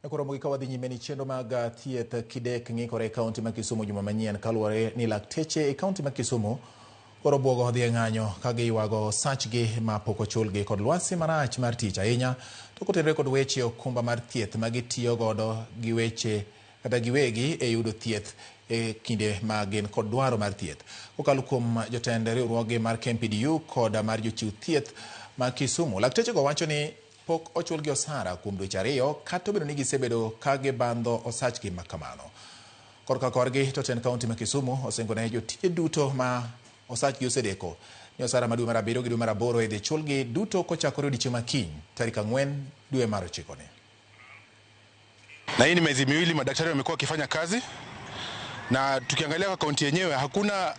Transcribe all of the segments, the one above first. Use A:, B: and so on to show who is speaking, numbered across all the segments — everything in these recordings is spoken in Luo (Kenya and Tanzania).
A: Koro ka wadhi nyime ni chenro mag thieth kidek ng'ikore e kaunti ma Kisumu juma manyien kaluwore ni lakteche e kaunti ma Kisumu koro buogo dhi e ng'anyo ka giywago osachgi ma pok ochulgi kod lwasi marach mar tich ahinya to kotenore kod weche okumba mar thieth ma gitiyo godo gi weche kata giwegi e yudo thieth e kinde ma gin kod dwaro mar thieth. Kokalo kuom jotend riwruoge mar KMPDU kod mar jochiw thieth ma Kisumu, laktechego wacho ni pok ochulgi osara kuom dweche 2 kata obedo ni gisebedo ka gibandho osachgi ma kamano. Korka korgi to tend kaunti ma Kisumu osingo ne jotije duto ma osachgi osedeko ni osara ma dwe mar 7 gi dwe mar 8 idhi chulgi duto kochakore odiechieng' ma kiny tarik 4 dwe mar 9 ni.
B: Na hii ni miezi miwili madaktari wamekuwa wakifanya kazi, na tukiangalia kwa kaunti yenyewe hakuna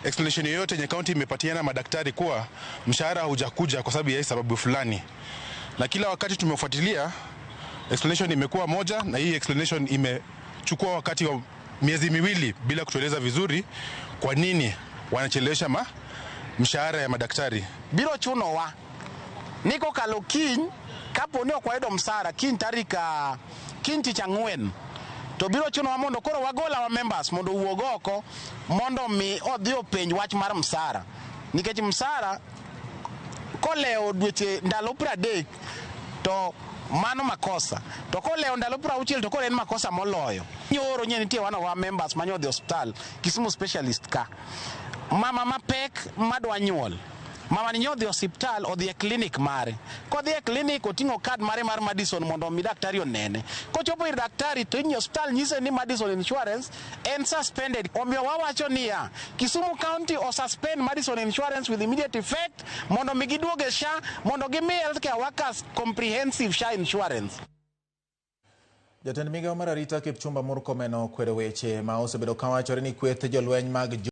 B: explanation yoyote yenye kaunti imepatiana madaktari kuwa mshahara haujakuja kwa sababu ya sababu fulani, na kila wakati tumefuatilia explanation imekuwa moja, na hii explanation imechukua wakati wa miezi miwili bila kutueleza vizuri kwa nini wanachelewesha mshahara ya madaktari.
C: Biro chunowa ni kokalo kiny kapo ni ok wayudo msara kiny tarik kiny tich ang'wen to biro chunowa mondo koro wagol our members mondo owuog oko mondo mi odhi openj wach mar msara nikech msara kolewo dweche ndalo 30 to mano makosa to kolewo ndalo 60 to koro en makosa moloyo. Nyoro nye nitie one of our members manyo odhi osiptal Kisumu specialist ka mama mapek madwa nyuol mama ni nyodhi osiptal odhi e klinik mare kodhi e klinik oting'o kad mare mar Madison mondo omi daktari onene kochopo ir daktari to inyi osiptal nyise ni Madison insurance en suspended. Omiyo wawacho niya Kisumu County o suspend Madison insurance with immediate effect mondo mi giduog e SHA mondo gimi healthcare workers comprehensive SHA insurance.
A: Jatend migawo mar arita Kipchumba Murkomen okwedo weche ma osebedo kawachore ni kweth jolweny mag